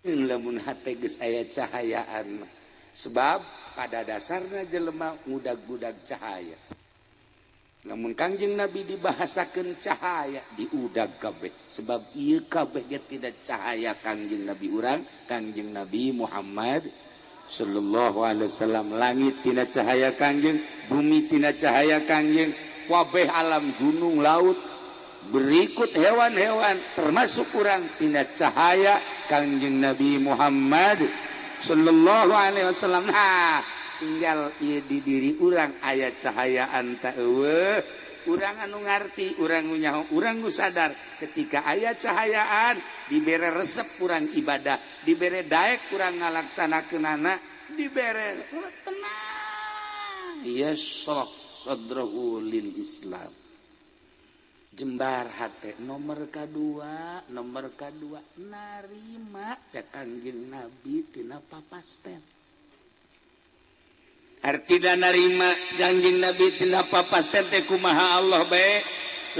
Lamun hate geus aya cahayaan sebab pada dasarnya jelema ngudag-gudag cahaya. Lamun Kangjeng Nabi dibahasakeun cahaya diudag kabeh sebab ieu kabeh ge tidak cahaya Kangjeng Nabi urang, Kangjeng Nabi Muhammad sallallahu alaihi wasallam. Langit tina cahaya Kangjeng, bumi tina cahaya Kangjeng, kabeh alam gunung laut berikut hewan-hewan termasuk urang tina cahaya Kangjeng Nabi Muhammad sallallahu alaihi wasallam. Nah, tinggal ieu di diri urang aya cahayaan ta eueuh. Urang anu ngarti, urang nu nyaho, urang nu sadar ketika aya cahayaan dibere resep urang ibadah, dibere daek urang ngalaksanakeunana, dibere tenang. Yashrah sadrahu lil Islam. Jembar hate nomor kadua, narima cek Kangjeng Nabi tina papasten. Artina narima Kangjeng Nabi tina papasten teh kumaha Allah bae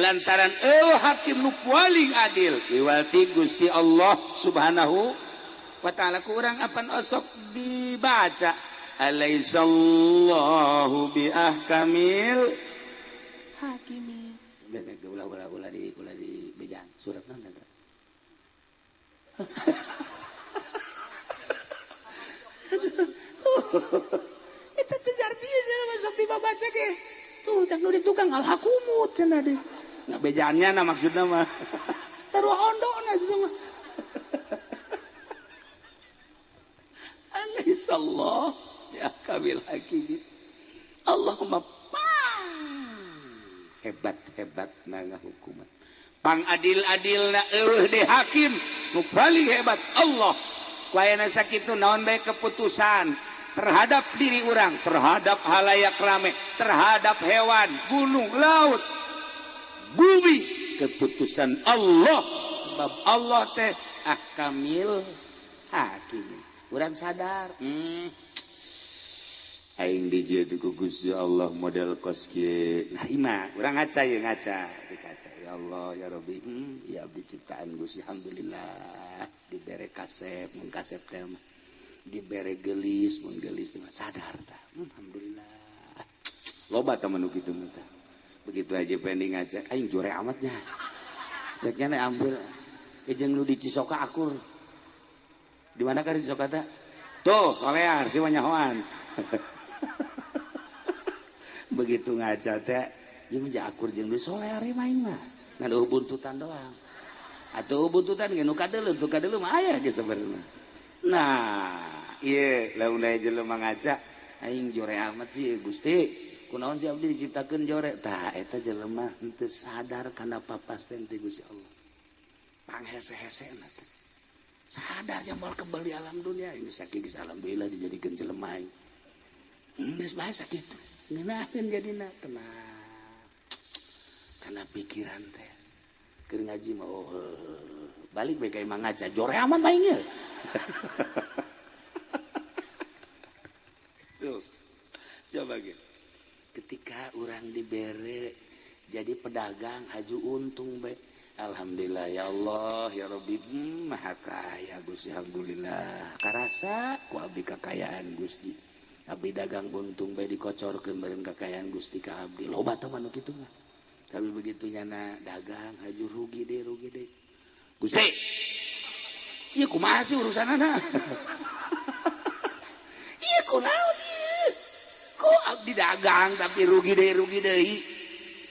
lantaran eueuh hakim nu paling adil wiwati Gusti Allah Subhanahu wa ta'ala. Ku urang apan osok dibaca alaisallahu bi ahkamil hakimin. Ulah di bejang surat naon eta. Eta teh artinya jelema sok dibaca ge. Tuh cak nu di tukang alhakumut cenah deh. Nah bejaannya na maksudna mah. Sarua ondona itu mah. Alaihissallah ya kabil hakimin. Allahumma hebat-hebat na ngahukuman. Pang adil-adil na eueuh di hakim nu paling hebat Allah. Ku ayana sakitu naon bae keputusan terhadap diri urang, terhadap halayak rame, terhadap hewan, gunung, laut, bumi, keputusan Allah. Sebab Allah teh ahkamil hakim. Urang sadar, aing dijieun ku Gusti Allah model kos kieu. Narima, urang ngaca ye ngaca, di kaca. Ya Allah ya Rabbi, ya abdi ciptaan Gusti alhamdulillah dibere kasep, mun kasep teh mah dibere gelis, mun gelis teh mah sadar tah. Alhamdulillah. Loba tah nu kitu mah tah. Begitu aja pending ngaca, aing jore amatnya. Ceknya na ambil jeung nu di Cisoka akur. Di mana ka di Cisoka teh? Tuh, solear si nyahoan. Begitu ngaca teh ieu mah akur jeung nu solear main mah. Ngan eueuh buntutan doang. Atuh buntutan ge nu kadeuleu, tu kadeuleu mah aya ge sebenarnya. Nah, ieu lamun aya jelema ngaca, aing jore amat sih Gusti. Kunaon sih abdi diciptakeun jore? Tah eta jelema henteu sadar kana papasten ti Gusti Allah. Panghese-hesena teh. Sadar yang moal kebal di alam dunia ini sakieu geus alhamdulillah dijadikeun jelema aing. Geus bae sakitu. Ngeunaheun jadina tenang. Kana pikiran teh. Keur ngaji mah oh balik bae ka imah ngaca jore amat aing ye. Tuh. Coba ge. Ketika urang dibere jadi pedagang haju untung bae. Alhamdulillah ya Allah ya Rabbi, maha kaya Gusti alhamdulillah. Karasa ku abdi kakayaan Gusti. Abdi dagang untung bae dikocorkeun bareng kakayaan Gusti ka abdi. Loba teh mah nu kitu mah. Tapi begitu nyana dagang haju rugi deh. Gusti. Ieu kumaha sih urusanana? Ieu kunaon ieu? Kok abdi dagang tapi rugi deui.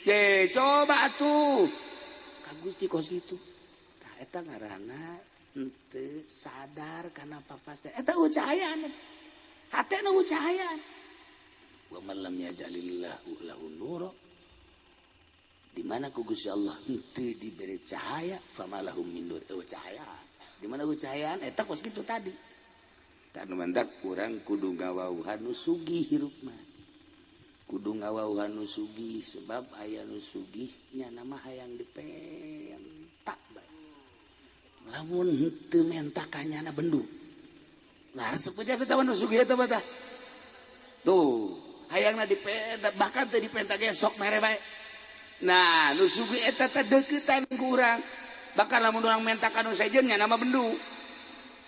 Ye, coba atuh. Ka Gusti kos kitu. Tah eta ngaranna henteu sadar kana papasten. Eta cahayaan. Hatena cahayaan. Wa man lam yajalillahu lahu nura. Di mana ku Gusti Allah henteu dibere cahaya, famalahum min nur. Eueuh cahaya. Di mana cahayaan eta kos kitu tadi. Tah nu mantak urang kudu ngawauhan nu sugih hirup mah. Kudu ngawauhan nu sugih sebab aya nu sugih nya nama hayang dipentak bae. Lamun henteu menta ka nyana bendu. Lah resep aja eta nu sugih eta mah tah. Tuh, hayangna dipenta bahkan teu dipenta ge sok mere bae. Nah, nu sugih eta teh deuketan ku urang. Bahkan lamun urang menta ka nu sejen nya nama bendu.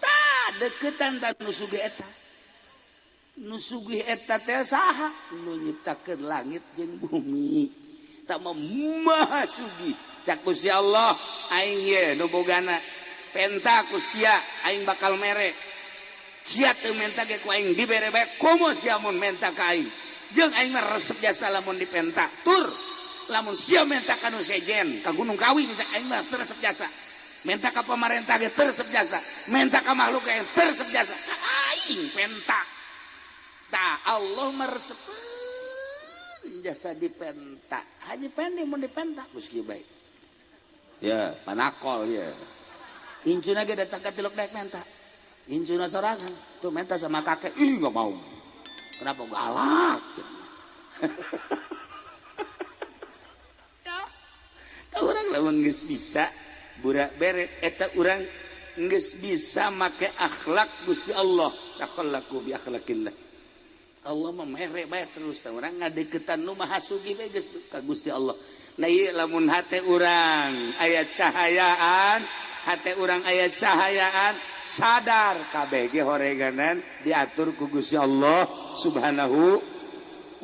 Tah, Deketan ta nu sugih eta. Nu sugih eta teh saha? Nu nyiptakeun langit jeung bumi. Tak mah maha sugih. Cak ku si Allah, aing ye nu bogana. Penta ku sia aing bakal mere. Sia teu menta ge ku aing dibere bae, komo sia mun menta ka aing. Jeung aing mah resep jasa lamun dipenta. Tur lamun sia menta ka nu sejen, ka Gunung Kawi bisa aing mah teu resep jasa. Menta ka pamarentah ge teu resep jasa, menta ka makhluk ge teu resep jasa. Ka aing penta. Tah Allah mah resep jasa dipenta. Haji Pendi mun dipenta geus kieu bae. Ya, panakol ya. Incuna ge datang ka tilok daek menta. Incuna sorangan tuh menta sama kakek. Ih, enggak mau. Kenapa galak? Ya. Tah urang lamun geus bisa burak beret eta urang geus bisa make akhlak Gusti Allah. Takhallaku bi akhlaqillah. Allah mah mere bae terus tah urang ngadeukeutan nu maha sugih bae geus ka Gusti Allah. Nah ieu lamun hate urang aya cahayaan, hate urang aya cahayaan, sadar kabeh ge horeganan diatur ku Gusti Allah Subhanahu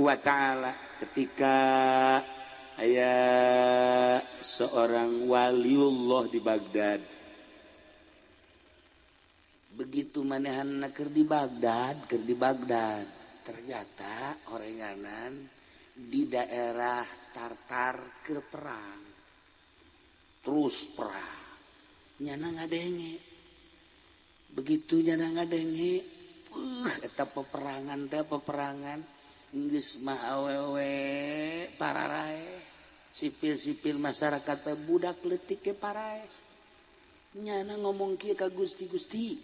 wa taala. Ketika aya seorang waliullah di Baghdad, begitu manehanna keur di Baghdad, ternyata horenganan di daerah Tartar keur perang, terus perang, nyana ngadenge. Begitu nyana ngadenge, eta peperangan teh peperangan geus mah awewe pararae, sipil-sipil masyarakat teh budak leutik ge parae. Nyana ngomong kieu ka Gusti, Gusti,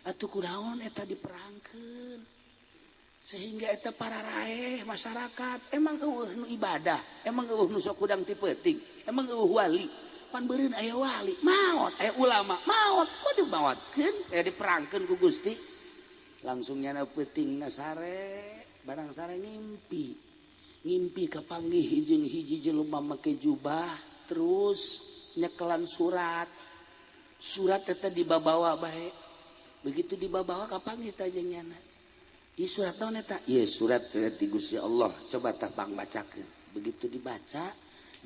atuh kunaon eta diperangkeun sehingga eta pararae masyarakat, emang eueuh nu ibadah, emang eueuh nu sok hudang ti peuting, emang eueuh wali, pan beureun aya wali, maot, aya ulama, maot, kok dimaotkeun, aya diperangkeun ku Gusti. Langsung nyana peutingna sare, barang sare ngimpi. Ngimpi kapanggih jeung hiji jelema make jubah, terus nyekelan surat. Surat eta dibabawa bae. Begitu dibabawa kapanggih tah jeung nyana. Ieu surat naon eta? Ieu surat ti Gusti Allah. Coba tah bang bacakeun. Begitu dibaca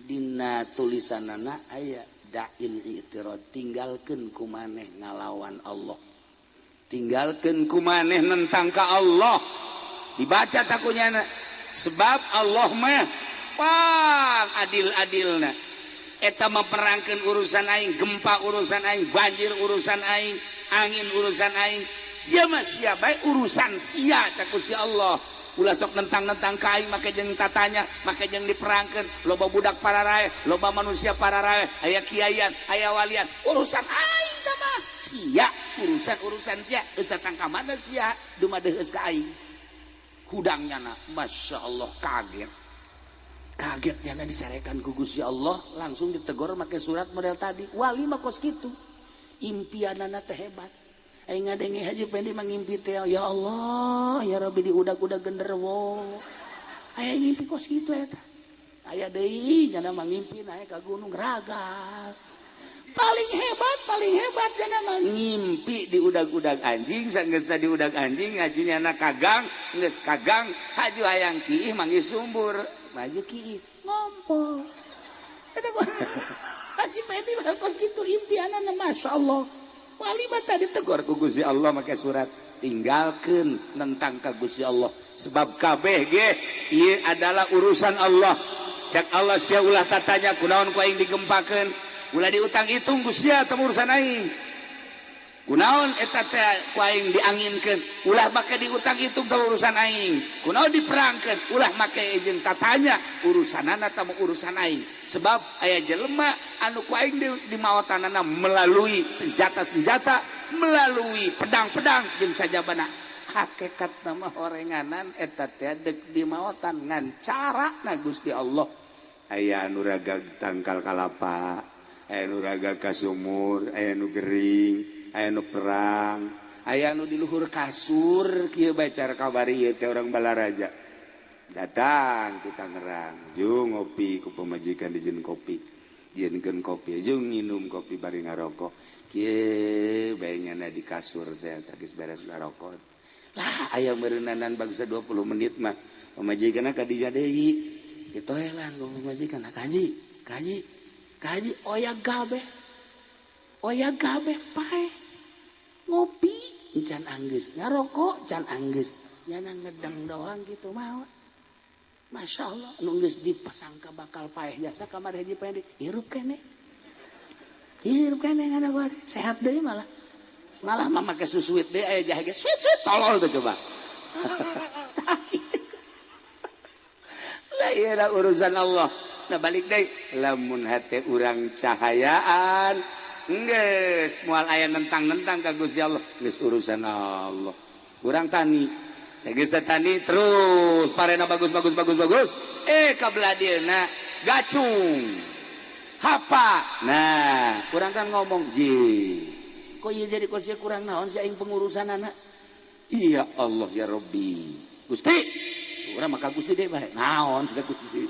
dina tulisanana aya da'il i'tirad, tinggalkeun ku maneh ngalawan Allah. Tinggalkeun ku maneh nentang ka Allah. Dibaca takunyana sebab Allah mah pang adil-adilna. Eta memperangkeun urusan aing, gempa urusan aing, banjir urusan aing, angin urusan aing. Sia mah sia bae urusan sia cak Gusti Allah. Ulah sok nentang-nentang ka aing make jeung tatanya, make jeung diperangkeun, loba budak pararae, loba manusia pararae, aya kiaian, aya walian, urusan aing tah mah. Sia, urusan-urusan sia, geus datang ka mana sia, dumadeheus ka aing. Hudangnya na, Masya Allah kaget. Kagetnya na disarekan ku Gusti Allah, langsung ditegur make surat model tadi. Wali mah kos kitu. Impianana teh hebat. Aing ngadenge Haji Pendi mangimpi teh, ya Allah, ya Rabbi diudag-udag genderuwo. Aya ngimpi kos kitu eta. Aya deui nyana mangimpi naik ka gunung raga. Paling hebat nyana mah ngimpi diudag-udag anjing, sanggeusna diudag anjing haji nyana kagang, geus kagang haju hayang kiih manggih sumbur, maju kiih ngompol. Eta Haji Pendi mah kos kitu impianana masyaallah. Wali mah tadi tegur ku Gusti Allah make surat, tinggalkeun nentang ka Gusti Allah sebab kabeh ge ieu adalah urusan Allah. Cak Allah sia ulah tatanya kunaon ku aing digempakeun, ulah diutang hitung ku sia teh urusan aing. Kunaon eta teh ku aing dianginkeun, ulah make diutang hitung teh urusan aing. Kunaon diperangkeun, ulah make jeung tatanya urusanana teh urusan aing. Sebab aya jelema anu ku aing dimaotanana melalui senjata-senjata, melalui pedang-pedang jeung sajabana. Hakikat nama horenganan eta teh deuk dimaotan ngan carana Gusti Allah. Aya anu raga tangkal kalapa, aya anu raga ka sumur, aya anu gering, aya anu perang, aya anu di luhur kasur kieu bae cara kabari ieu teh orang Balaraja. Datang ke Tangerang, jung ngopi ku pamajikan dijieun kopi, jieunkeun kopi, jung nginum kopi bari ngarokok. Kieu bae nyana di kasur teh geus beres ngarokok. Lah aya meureunnanan bangsa 20 menit mah pamajikanna ka dinya deui. Ditoelan ku pamajikan, "Kaji, kaji, kaji oya gabe. Oya gabe pae." Ngopi can anggeus, ngarokok can anggeus. Nyana ngedeng doang gitu mah. Masya Allah, nu geus dipasangka bakal paeh jasa kamar hiji paeh hirup keneh. Hirup keneh ngana gua sehat deui malah. Malah mah make susuit deui aya jahe ge suit-suit tolol tuh coba. Lah ieu urusan Allah. Nah balik deui lamun hate urang cahayaan geus moal aya nentang-nentang ka Gusti Allah, geus urusan Allah. Urang tani, sageus tani terus parena bagus bagus bagus bagus. Kabelah dieuna gacung. Hapa. Nah, kurang kan ngomong ji. Kok ieu jadi kos kurang naon si aing pengurusan anak? Iya Allah ya Rabbi. Gusti, urang maka Gusti deui bae. Naon teh Gusti?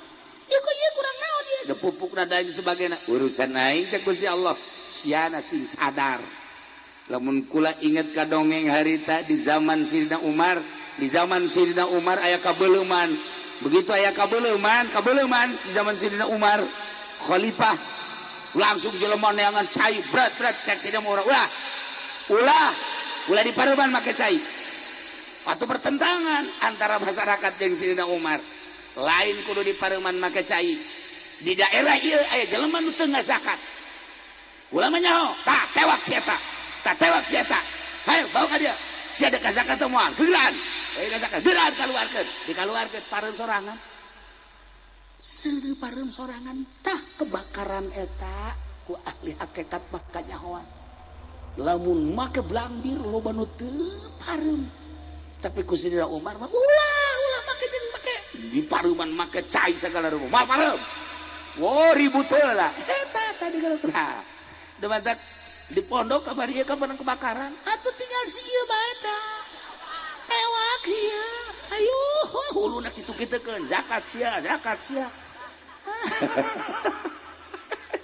Ya kok ieu kurang naon ieu? Da pupukna da sebagainya. Urusan aing teh Gusti Allah. Siana sing sadar. Lamun kula inget ka dongeng harita di zaman Sidina Umar, di zaman Sidina Umar aya kabeuleman. Begitu aya kabeuleman, kabeuleman di zaman Sidina Umar, khalifah langsung jelema neangan cai berat berat cek sidina Umar. Ulah. Ulah, ulah di paruban make cai. Atau pertentangan antara masyarakat jeung Sidina Umar. Lain kudu di paruman make cai. Di daerah ieu aya jelema nu teu ngazakat. Ulah mah nyaho, tah tewak si eta. Tah tewak si eta. Hayo bawa ka dia. Sia deuk zakat teh moal. Geuran. Euy zakat geuran kaluarkeun. Dikaluarkeun pareum sorangan. Seuleuh pareum sorangan tah kebakaran eta ku ahli hakikat mah kanyahoan. Lamun make blambir loba nu teu pareum. Tapi ku Sidina Umar mah ulah ulah make jeung make di pareuman make cai sagala rupa. Moal pareum. Wo ribut heula. Eta tadi kalau nah, demantak di pondok kamari ieu kapan kebakaran atuh tinggal si ieu bae tah. Tewak ieu. Ayo huluna kitu-kitukeun zakat sia, zakat sia.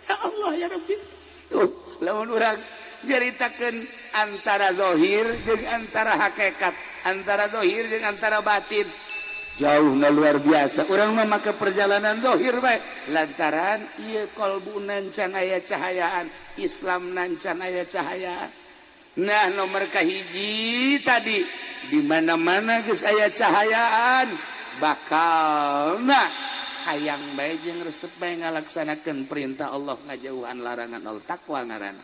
Ya Allah ya Rabbi. Tuh, lamun urang nyaritakeun antara zahir jeung antara hakikat, antara zahir jeung antara batin. Jauhna luar biasa. Urang mah make perjalanan zahir bae lantaran ieu kalbu can aya cahayaan, Islam can aya cahayaan. Nah, nomor kahiji tadi di mana-mana geus aya cahayaan bakalna hayang bae jeung resep bae ngalaksanakeun perintah Allah ngajauhan larangan Allah, takwa ngaranna.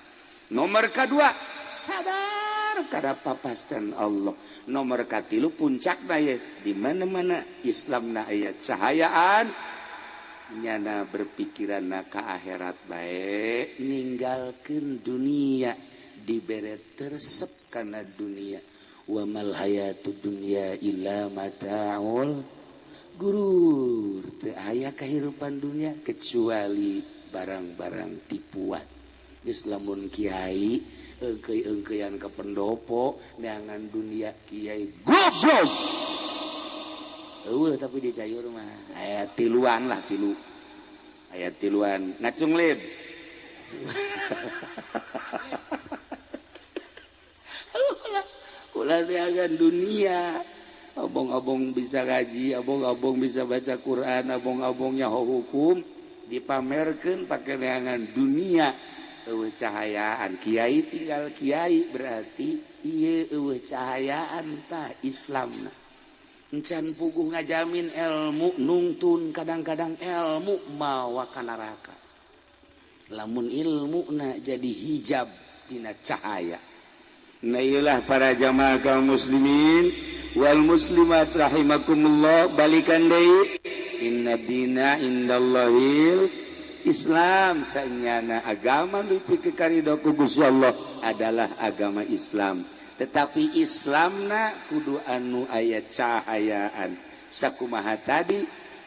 Nomor kadua sadar kada papasten Allah. Nomor katilu puncakna ye di mana-mana Islamna aya cahayaan nyana berpikiranna ka akhirat bae ninggalkeun dunia dibere teresep kana dunia. Wa mal hayatud dunya illa mataul gurur. Teu aya kahirupan dunia kecuali barang-barang tipuan. Geus lamun kiai eungkeuy-eungkeuyan ka pendopo neangan dunia kiai goblok. Eueuh tapi di cayur mah aya tiluan lah tilu. Aya tiluan ngacung lib. Ulah neangan dunia. Abong-abong bisa ngaji, abong-abong bisa baca Quran, abong-abongnya hukum dipamerkeun pake neangan dunia. Eueuh cahayaan kiai tinggal kiai berarti ieu eueuh cahayaan tah Islamna. Encan puguh ngajamin ilmu nungtun kadang-kadang ilmu mawa ka neraka. Lamun ilmuna jadi hijab tina cahaya. Nah iyalah para jamaah kaum muslimin wal muslimat rahimakumullah, balikan deui inna dina indallahil Islam. Sanyana agama nu pikarido ku Gusti Allah adalah agama Islam. Tetapi Islamna kudu anu aya cahayaan. Sakumaha tadi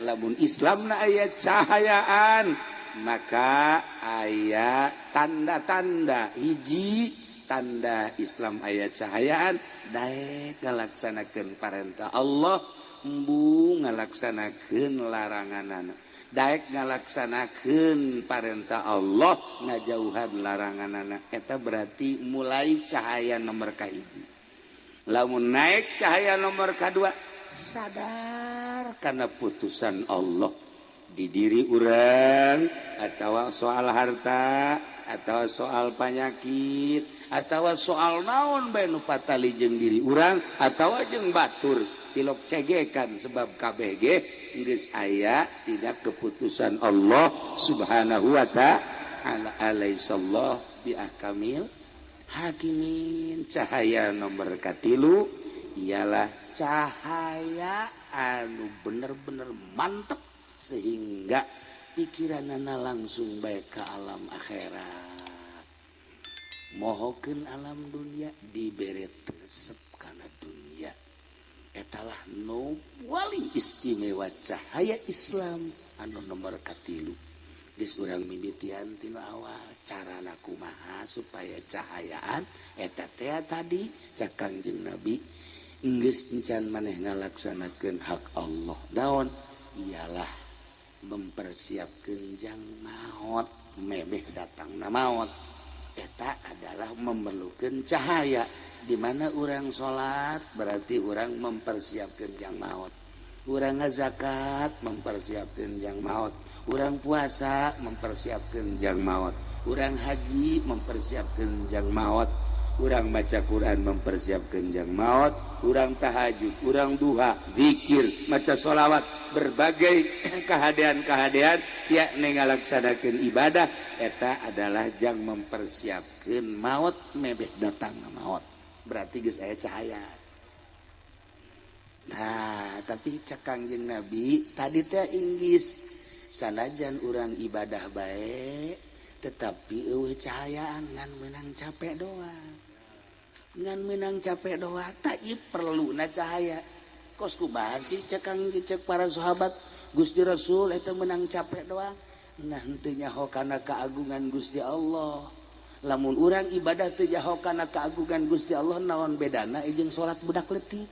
lamun Islamna aya cahayaan maka aya tanda-tanda hiji tanda Islam aya cahayaan daek ngalaksanakeun parentah Allah, embung ngalaksanakeun laranganana. Daek ngalaksanakeun parentah Allah, ngajauhan laranganana. Eta berarti mulai cahaya nomor kahiji. Lamun naik cahaya nomor kedua, sadar karena putusan Allah di diri urang atau soal harta atau soal penyakit atau soal naon bae nu patali jeung diri urang atau jeung batur, tilok cegekan, sebab KBG geus aya tidak keputusan Allah Subhanahu wa ta'ala. Alaisallah bi ahkamil hakimin. Cahaya nomor katilu ialah cahaya anu bener-bener mantep sehingga pikiranana langsung baik ke alam akhirat, mohokeun alam dunia, dibere resep kana dunia. Etalah nu paling istimewa, cahaya Islam anu nomor katilu. Geus urang mimitian tina awal, carana kumaha supaya cahayaan eta teh tadi cak Kangjeng Nabi, geus encan maneh ngalaksanakeun hak Allah, naon? Ialah mempersiapkeun jang maot, memeh datangna maot. Eta adalah memerlukan cahaya, di mana orang salat berarti orang mempersiapkan jang maut, urang ngazakat mempersiapkan jang maut, urang puasa mempersiapkan jang maut, urang haji mempersiapkan jang maut, urang baca Quran mempersiapkan jang maut, urang tahajud, urang duha, zikir, maca sholawat, berbagai kehadean-kehadean yakni ngalaksanakeun ibadah, eta adalah jang mempersiapkan maut, mebeh datang maut berarti geus aya cahaya. Nah, tapi cek Kangjeng Nabi tadi teh, inggis sanajan urang ibadah baik tetapi euweuh cahayaan, ngan menang capek doang, ngan menang capek doang. Tak perlu na cahaya. Kos kumaha sih, cek Kang, cek para sahabat, Gusti Rasul eta menang capek doang? Nah, henteu nyaho kana keagungan Gusti Allah. Lamun urang ibadah teu nyaho kana keagungan Gusti Allah, naon bedana jeung salat budak leutik?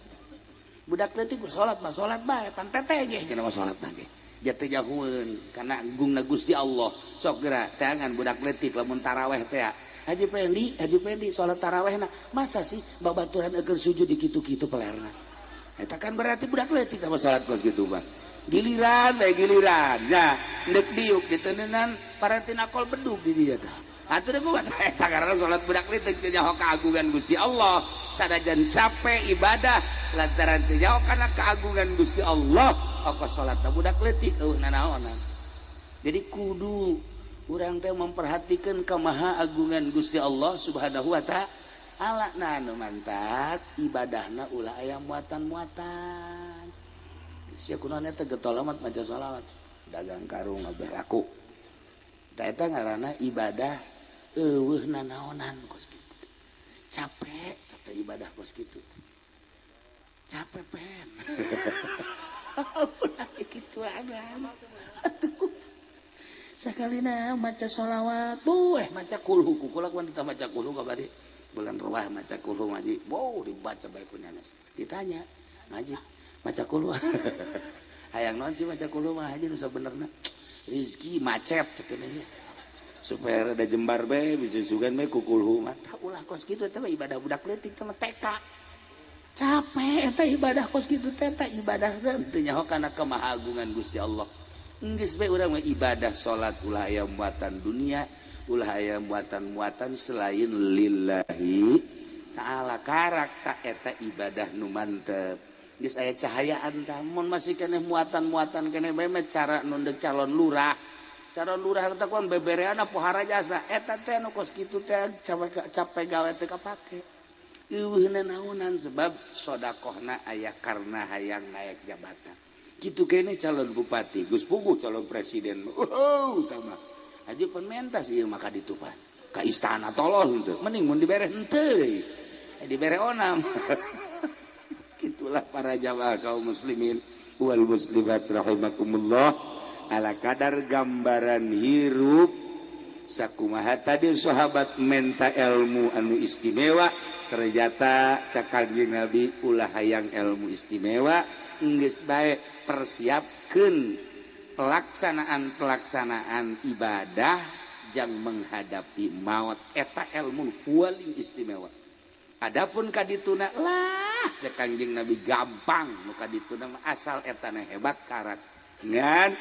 Budak leutik salat mah salat bae, pan teteh ge cenah mah salat ge jatuh jahueun kana agungna Gusti Allah. Sok geura teangan budak leutik lamun taraweh teh. Haji Pendi, Haji Pendi salat tarawehna, masa sih babaturan eukeur sujud di kitu-kitu pelerna? Eta kan berarti budak leutik sama salat kos kitu mah. Giliran bae giliran nya ndek diuk diteneunan paratina kol bedug di dieu tah. Atuh kumaha eta? Karena salat budak leutik teu nyaho keagungan Gusti Allah. Sanajan capek ibadah, lantaran teu nyaho kana keagungan Gusti Allah, apa salat budak leutik euweuh nanaonan. Jadi kudu urang teh memperhatikan kemaha agungan Gusti Allah Subhanahu wa ta'ala. Nah, nu mantak ibadahna ulah aya muatan-muatan. Sia kunaon eta getol amat maca sholawat, dagang karung abeh laku. Tah, eta ngaranna ibadah euweuh nanaonan kos kitu. Capek eta ibadah kos kitu. Capek pen. Ulah kitu. Aduh. Sakalina maca sholawat, tuh maca kulhu, kukula kuan kita maca kulhu kabari bulan ruah maca kulhu ngaji, wow, dibaca baik kunyanes. Ditanya, ngaji maca kulhu. Hayang naon sih maca kulhu mah, haji, nu sabenerna? Rizki macet cek supaya ada jembar bae, bisa sugan bae ku kulhu mah. Tah, ulah kos kitu, eta ibadah budak leutik teh, TK. Capek eta ibadah kos kitu teh, eta ibadah teh nyaho kana kemahagungan Gusti Allah. Geus bae urang mah ibadah salat ulah aya muatan dunia, ulah aya muatan-muatan selain lillahi ta'ala. Karak tak eta ibadah nu mantep, geus aya cahayaan. Tah, mun masih keneh muatan-muatan keneh bae mah, cara nu calon lurah, calon lurah teh kuan beberean pohara jasa, eta teh nu kos kitu teh capek, capek gawe teh kapake, euweuh naonan, sebab sodakohna aya karena hayang naik jabatan. Gitu kene calon bupati, geus puguh calon presiden. Oh, tama aja pementas ieu mah ka ditu pan ka istana, tolol henteu, mending mun dibere henteu, dibere onam. Gitulah para jamaah kaum muslimin wal muslimat rahimakumullah, ala kadar gambaran hirup sakumaha tadi sahabat menta ilmu anu istimewa. Ternyata cak Kanjeng Nabi, ulah hayang ilmu istimewa, geus bae persiapkeun. Pelaksanaan-pelaksanaan ibadah jang menghadapi maut eta ilmu paling istimewa. Adapun kadituna lah cek Kangjeng Nabi gampang nu kadituna mah, asal etana hebat karat ngan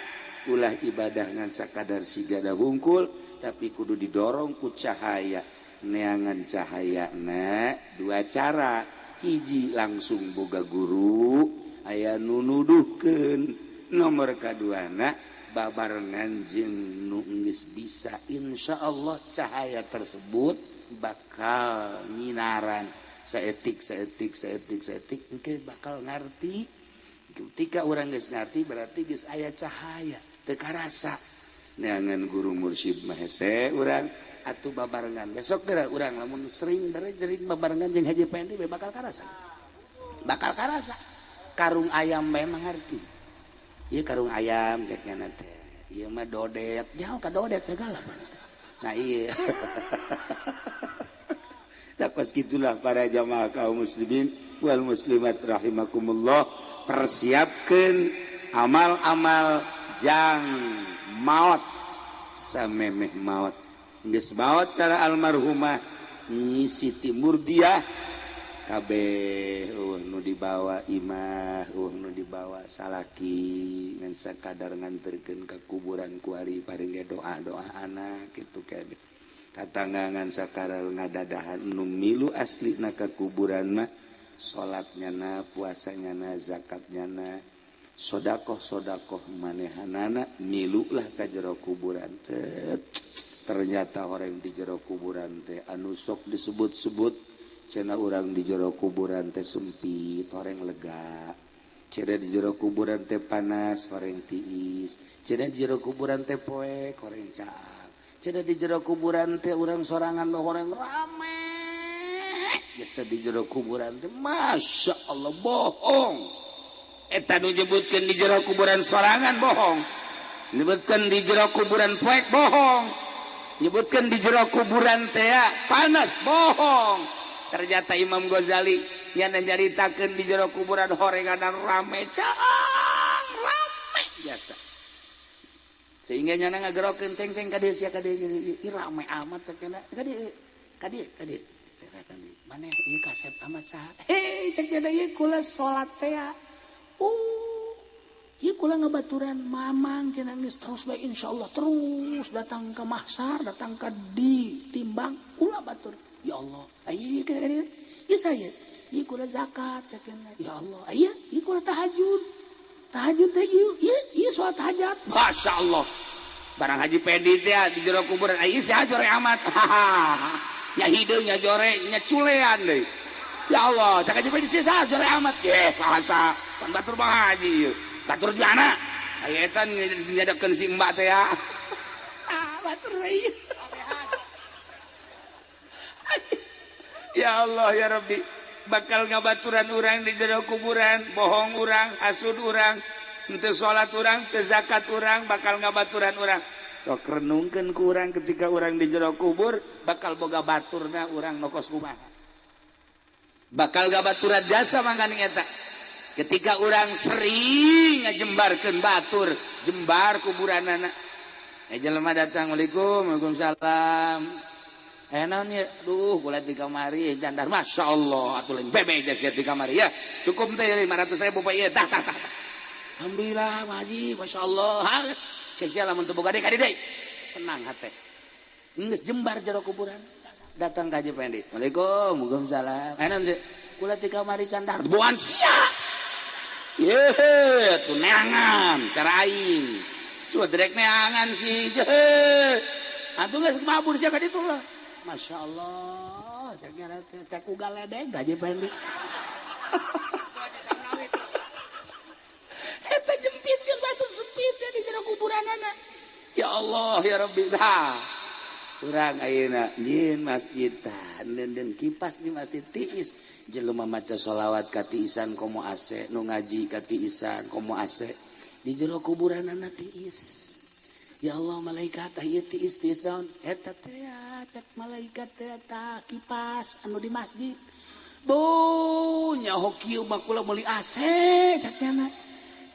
ulah ibadah ngan sakadar sigada hungkul, tapi kudu didorong ku cahaya. Neangan cahaya na dua cara: hiji, langsung boga guru aya nu nuduhkeun; nomor kaduana, babarengan jeung nu geus bisa. Insya Allah cahaya tersebut bakal nyinaran saetik saetik saetik saetik, engke bakal ngarti. Ketika urang geus ngarti, berarti geus aya cahaya. Teu karasa neangan guru mursyid mah hese urang atuh babarengan. Besok geura urang lamun sering sering babarengan jeung Haji Pendi, bakal karasa, bakal karasa. Karung ayam bae mengerti. Ieu karung ayam cek nya teh, ieu mah dodet, jauh ka dodet segala. Nah iya. Pas gitulah, para jamaah kaum muslimin wal muslimat rahimakumullah, persiapkan amal-amal jang maut. Samemeh maut, geus maut cara almarhumah Nyi Siti Murdiah, kabeh euweuh nu dibawa imah, euweuh nu dibawa salaki, ngan sakadar nganterkeun ka kuburan kuari, paring ge doa-doa anak kitu kene. Tatangga ngan sakadar ngadadahan. Nu milu asli na ka kuburan mah salatnya na, puasanya na, zakatnya na, sodakoh sodakoh manehanana milu lah ka jero kuburan teh. Ternyata orang di jero kuburan teh anu sok disebut-sebut cenah urang di jero kuburan teh sempit, orang lega. Cenah di jero kuburan teh panas, orang tiis. Cenah di jero kuburan teh poek, orang caang. Cenah di jero kuburan teh urang sorangan, orang rame. Biasa di jero kuburan teh masya Allah. Bohong eta nu nyebutkeun di jero kuburan sorangan, bohong. Nyebutkeun di jero kuburan poek, bohong. Nyebutkeun di jero kuburan teh panas, bohong. Ternyata Imam Ghazali nyana nyaritakeun di jero kuburan horenganan rame, caang rame biasa, sehingga nyana ngagerokeun ceng-ceng ka dieu sia, ka dieu. Ih, rame amat cek nya, ka dieu, ka dieu, ka dieu. Maneh ieu kasep amat saha? Hei, cek nya, ieu kula salat teh. Oh, ieu kula ngabaturan mamang cenah geus terus bae, insyaallah terus datang ke mahsar, datang ke ditimbang kula batur. Ya Allah, ieu ka dieu. Ieu saya, ieu kula zakat cek nya. Ya Allah, ieu ieu kula tahajud. Tahajud teh ieu, ieu ieu salat hajat. Masya Allah. Barang Haji Pedi teh di jero kuburan, ieu saha jore amat? Nya hideung, nya jore, nya culean deui. Ya Allah, cak Haji Pedi saha jore amat? Eh, bahasa pan batur Bang Haji ieu. Batur di mana? Aya eta nyadakeun si mbak teh ya. Ah, batur ieu. Ya Allah ya Rabbi, bakal ngabaturan urang di jero kuburan, bohong urang, hasud urang, henteu salat urang, teu zakat urang, bakal ngabaturan urang. Sok renungkeun ku urang, ketika urang di jero kubur bakal boga baturna urang nu kos kumaha. Bakal gabaturan jasa mangkaning eta. Ketika urang sering ngajembarkeun batur, jembar kuburanana. Eh, jelema datang, "Assalamualaikum." "Waalaikumsalam." Eh, naon ya? Duh, kula di kamari jandar. Masya Allah, atuh lain bebe sia di kamari ya. Cukup teh 500 ribu, Pak, ieu. Tah tah tah. Alhamdulillah, Pak Haji, Masya Allah. Kesia lamun teu boga deui ka deui. Senang hate. Geus jembar jero kuburan. Datang ka Haji Pendi. "Waalaikum, waalaikumsalam." Eh, naon sih? Kula di kamari candar. Buan sia. Ye, tuh neangan cara aing. Coba direk neangan sih. Atuh geus mabur sia ka ditu lah. Masya Allah, cek cek ugal ledeng Haji Pendi. Eta jempitkeun batu sempit ya di jero kuburanana. Ya Allah ya Rabbi. Tah. Urang ayeuna nyieun masjid tah, den kipas di masjid tiis. Jelema maca sholawat katiisan komo AC, nu ngaji katiisan komo AC. Di jero kuburanana tiis. Ya Allah, malaikat tah ieu tiis tiis daun eta teh ya, cek malaikat teh tah kipas anu di masjid. Bo, nyaho kieu mah kula meuli AC cek nya.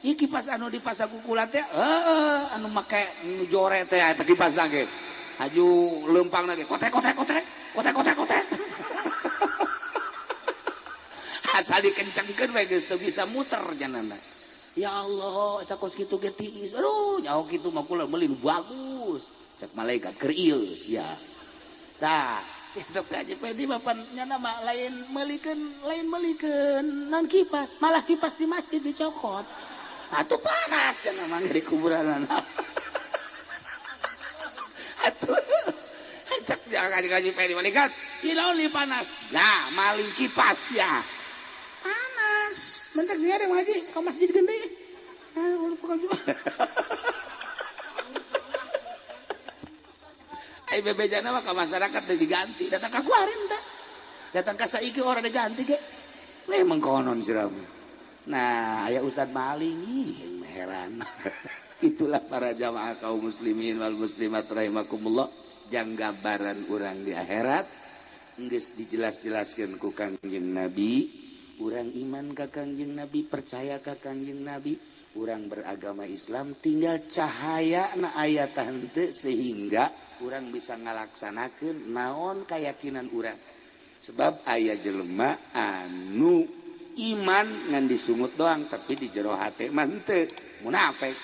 Ieu kipas anu dipasang ku kula teh heuh anu make nu jore teh eta kipas ge. Haju leumpang ge kotrek kotrek kotrek kotrek kotrek kotrek. Asal dikencengkeun we geus teu bisa muter janana. Ya Allah, eta kos kitu ge tiis. Aduh, nyaho kitu mah kula meuli nu bagus. Cek malaikat keur ieu sia. Tah, itu Haji Pedi bapak nyana mah lain meulikeun non kipas, malah kipas di masjid dicokot. Atuh panas cenah mah di kuburan. Atuh cek Haji Pedi malaikat, ieu naon panas. Nah, maling kipas ya. Panas. Mentak sih ada ngaji ke masjid gede. Ai bebejana mah ka masyarakat teh diganti, datang ka kuarin teh. Datang ka saiki ora diganti ge. Leh mengkonon siramu. Nah, aya ustad maling ih heran. Itulah para jamaah kaum muslimin wal muslimat rahimakumullah, jang gambaran urang di akhirat geus dijelas-jelaskeun ku Kangjeng Nabi. Urang iman ka Kangjeng Nabi, percaya ka Kangjeng Nabi, urang beragama Islam tinggal cahaya na aya tah henteu sehingga urang bisa ngalaksanakeun naon keyakinan urang. Sebab aya jelema anu iman ngan disungut doang tapi di jero hate mah henteu, munafik.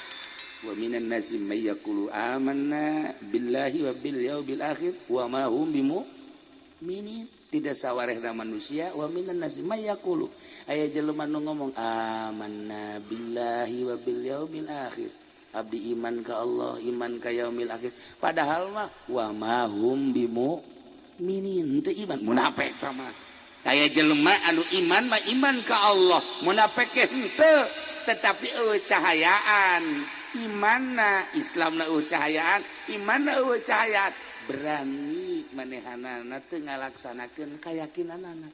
Wa minan nasi may yaqulu amanna billahi wa bil yaumil akhir wa ma hum bimu'minin. Tidak sawarehna manusia wa minan nasi may yaqulu aya jelema nu ngomong amanna billahi wa bil yaumil akhir, abdi iman ka Allah, iman ka yaumil akhir, padahal mah wa ma hum bimu'minin, teu iman, munafik tah mah. Aya jelema anu iman mah iman ka Allah, munafik henteu, tetapi eueuh cahayaan imanna, Islamna eueuh cahayaan, imanna eueuh cahayaan, berani manehanana teu ngalaksanakeun kayakinanana.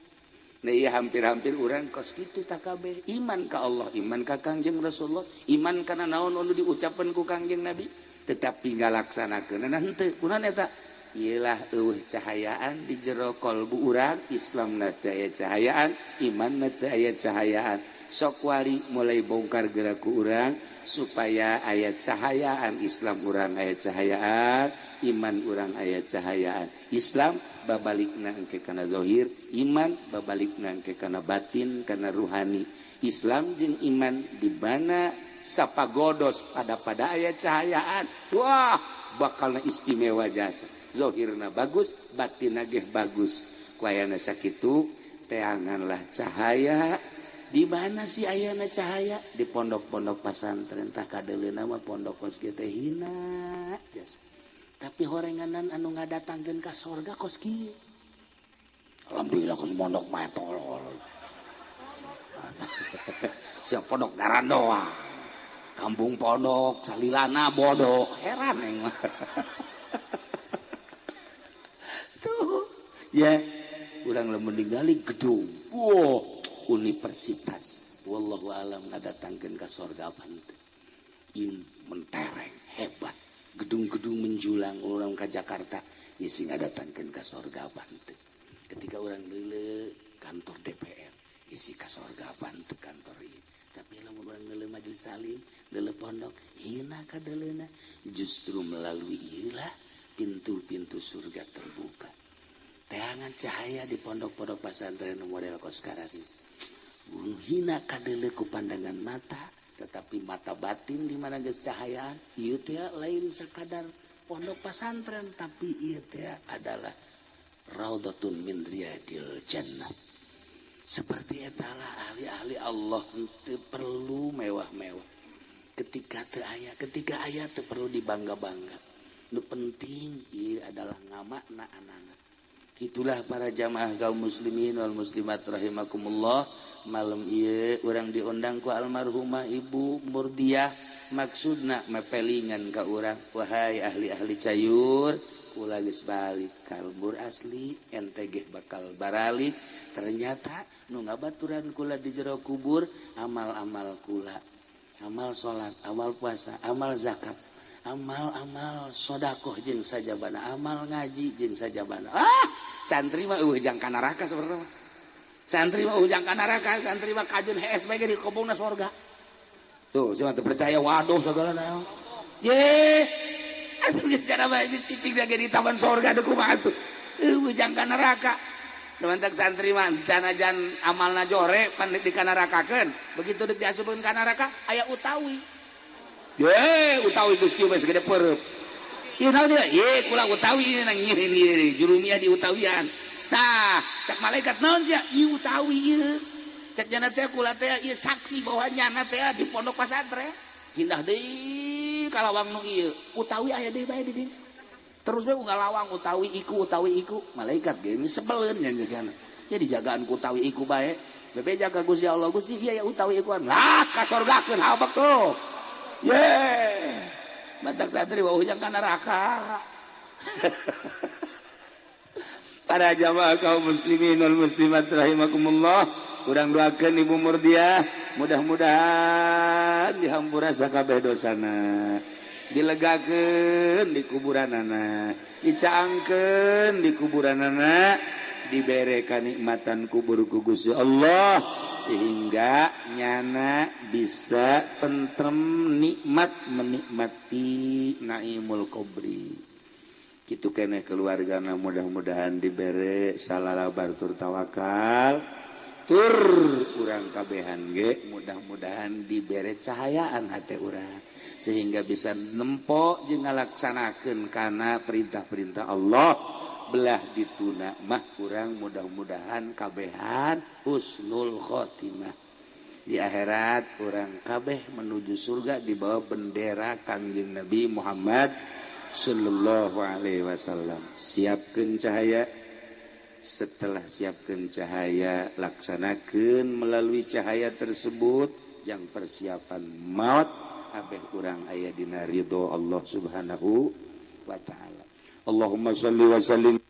Nah iya hampir-hampir urang kos kitu takabeh iman ka Allah, iman ka Kangjeng Rasulullah, iman kana naon anu diucapkeun ku Kangjeng Nabi, tetapi ngalaksanakeunana henteu. Kunaon eta? Ieulah eueuh cahayaan di jero kalbu urang, Islamna teu aya cahayaan, imanna teu aya cahayaan. Sok wari mulai bongkar geura ku urang supaya aya cahayaan Islam urang aya cahayaan, iman urang aya cahayaan. Islam babalikna engke kana zahir, iman babalikna engke kana batin, kana ruhani. Islam jeung iman di mana sapagodos pada aya cahayaan. Wah, bakalna istimewa jasa. Zahirna bagus, batinna ge bagus. Ku ayana sakitu teanganlah cahaya. Di mana sih ayana cahaya? Di pondok-pondok pasantren tah kadeuleuna mah pondok kos kieu teh hina jasa. Tapi horenganan anu ngadatangkeun ka sorga kos kieu. Alhamdulillah kos pondok mah tolol. Sia pondok garandoa. Kampung pondok salilana bodoh, heran aing mah. Tuh, ya urang lamun ningali gedung. Wah, universitas. Wallahu alam ngadatangkeun ka sorga apa henteu. Mentereng hebat. Gedung-gedung menjulang orang ke Jakarta ya sing ngadatangkeun ka sorga apa henteu. Ketika orang leule kantor DPR isi ka sorga apa henteu kantor ieu. Tapi lamun urang leule majelis taklim, leule pondok, hina kadeuleuna, justru melalui ieu lah pintu-pintu surga terbuka. Teangan cahaya di pondok-pondok pesantren model kos sekarang. Hina kadeuleu ku pandangan mata, tetapi mata batin di mana geus cahayaan, ieu teh lain sakadar pondok pesantren, tapi ieu teh adalah raudhatun min riyadil jannah. Seperti etalah ahli-ahli Allah teu perlu mewah-mewah. Ketika teu aya, ketika aya teu perlu dibangga-bangga. Nu penting ieu adalah ngamakna anak. Itulah para jamaah kaum muslimin wal muslimat rahimakumullah. Malam ieu urang diundang ku almarhumah Ibu Murdiah, maksudna mepelingan ka urang, wahai ahli-ahli cayur, kula geus balik ka lembur asli, ente ge bakal baralik. Ternyata nu ngabaturan kula di jero kubur amal-amal kula, amal salat, amal puasa, amal zakat, amal-amal sodakoh jeung sajabana, amal ngaji jeung sajabana. Ah, santri mah eueuh jang ka neraka sebenarnya. Santri mah ujang ka neraka, santri mah kajun hees bae di kobongna sorga. Tuh, cuma teu percaya waduh segala naon. Ye, atuh geus cara bae cicing ge di taman sorga deuk kumaha atuh. Ujang ka neraka. Nu mantak santri mah sanajan amalna jore pan di kanarakakeun. Begitu deuk diasupkeun ka neraka aya utawi. Ye, utawi geus kieu bae segede peureub. Ieu naon ieu? Ye, kula utawi nang nyieun ieu jurumiah di utawian. Nah, cak malaikat naon sia? Ieu utawi ieu. Cek jana teh kula teh ieu saksi bahwa nyana teh di pondok pesantren. Pindah deui ka lawang nu ieu. Utawi aya deui bae di dieu. Terus bae ngalawang utawi iku malaikat ge sebeleun nya jagana. Jadi jagaan ku utawi iku bae. Bebe jaga Gusti Allah, Gusti ieu ya utawi ikuan. Lah kasorgakeun habek tuh. Ye. Mantak santri wah ujang ka neraka. Para jamaah kaum muslimin wal muslimat rahimakumullah, urang doakeun Ibu Murdiah mudah-mudahan dihampura sakabeh dosana, dilegakeun di kuburanana, dicaangkeun di kuburanana, dibere kanikmatan kubur ku Gusti Allah sehingga nyana bisa tentrem nikmat menikmati naimul kubri. Kitu keneh keluargana mudah-mudahan dibere salalabar tur tawakal tur urang kabehan ge mudah-mudahan dibere cahayaan hate urang sehingga bisa nempo jeung ngalaksanakeun kana perintah-perintah Allah. Belah dituna mah urang mudah-mudahan kabehan husnul khotimah di akhirat, urang kabeh menuju surga di bawah bendera Kangjeng Nabi Muhammad sallallahu alaihi wasallam. Siapkeun cahaya, setelah siapkeun cahaya laksanakeun melalui cahaya tersebut jang persiapan maut abeh urang aya dina ridho Allah Subhanahu wa taala. Allahumma shalli wa sallim.